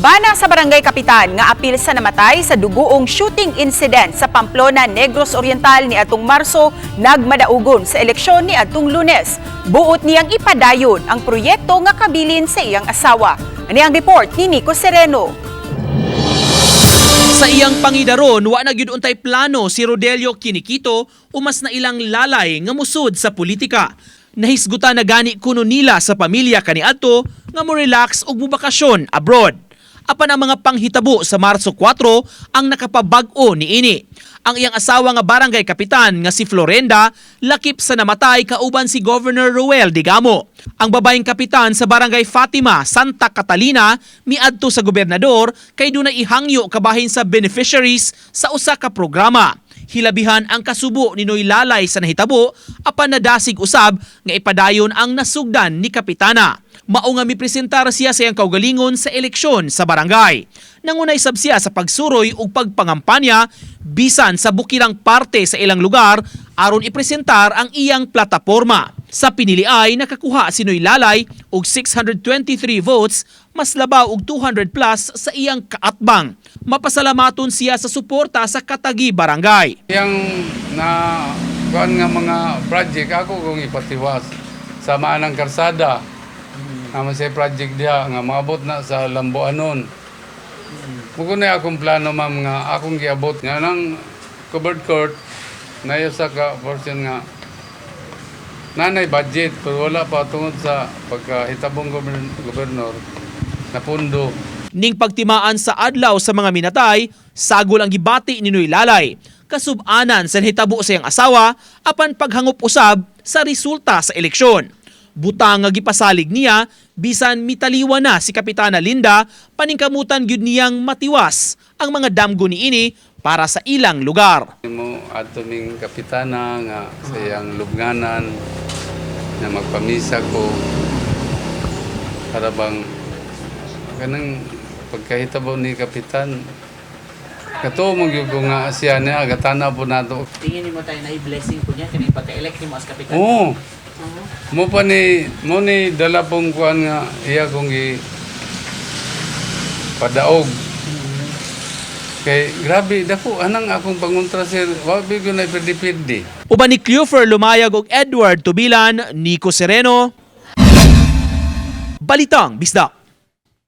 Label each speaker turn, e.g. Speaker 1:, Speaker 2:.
Speaker 1: Bana sa barangay kapitan nga apil sa namatay sa duguong shooting incident sa Pamplona, Negros Oriental ni atong Marso, nagmadaugon sa eleksyon ni atong Lunes. Buot niyang ipadayon ang proyekto nga kabilin sa iyang asawa. Ani ang report ni Nico Sereno.
Speaker 2: Sa iyang pangidaron, wa na gyud untay plano si Rodelio Kinikito umas na ilang lalay nga musud sa politika. Nahisgutan na gani kuno nila sa pamilya kaniadto nga mo relax ug mobakasyon abroad. Apan ang mga panghitabo sa Marso 4 ang nakapabag-o niini. Ang iyang asawa nga barangay kapitan nga si Florenda lakip sa namatay kauban si Governor Roel Degamo. Ang babaeng kapitan sa barangay Fatima, Santa Catalina, miadto sa gobernador kay dunay ihangyo kabahin sa beneficiaries sa usa ka programa. Hilabihan ang kasubo ni Noy Lalay sa nahitabo apan nadasig usab nga ipadayon ang nasugdan ni kapitana. Mao nga mipresentar siya sa iyang kaugalingon sa eleksyon sa barangay. Nangunay sab siya sa pagsuroy ug pagpangampanya bisan sa bukirang parte sa ilang lugar aron ipresentar ang iyang plataporma. Sa piniliay, nakakuha si Noy Lalay og 623 votes, mas labaw og 200 plus sa iyang kaatbang. Mapasalamaton siya sa suporta sa Katagi Barangay.
Speaker 3: Yang na kuan nga mga project ako kung ipatiwas sa maanang karsada. Naman sa project diha nga maabot na sa Lamboanon. Mugo na akong plano, ma'am, nga akong giabot nga nang covered court na sa ka portion nga nanay budget pero wala pa tungod sa pagkahitabong gobernador na pundo.
Speaker 2: Ning pagtimaan sa adlaw sa mga minatay, sagol ang gibati ni Noy Lalay. Kasubanan sa nahitabo sa iyang asawa apan paghangop usab sa resulta sa eleksyon. Butang nga gipasalig niya bisan mitaliwa na si Kapitana Linda, paningkamutan gyud niyang matiwas ang mga damgo niini para sa ilang lugar.
Speaker 3: Mo adto ning kapitana nga sa iyang lubnganan na magpamisa ko para bang kanang pagkahitabo ni kapitan kato mo gyud ko nga siya niya gatana po nato.
Speaker 4: Tingin nimo tayo na blessing po niya kini pagka-elect nimo as kapitan?
Speaker 3: Oo. Mo pa ni mo ni dala pong kuan nga iya kong gi padaog. Kay grabe dako anang akong pangontra, sir. Wa gyud na pirdi-pirdi.
Speaker 2: Uban ni Cleofer Lumayag og Edward Tubilan, Nico Sereno, Balitang Bisdak.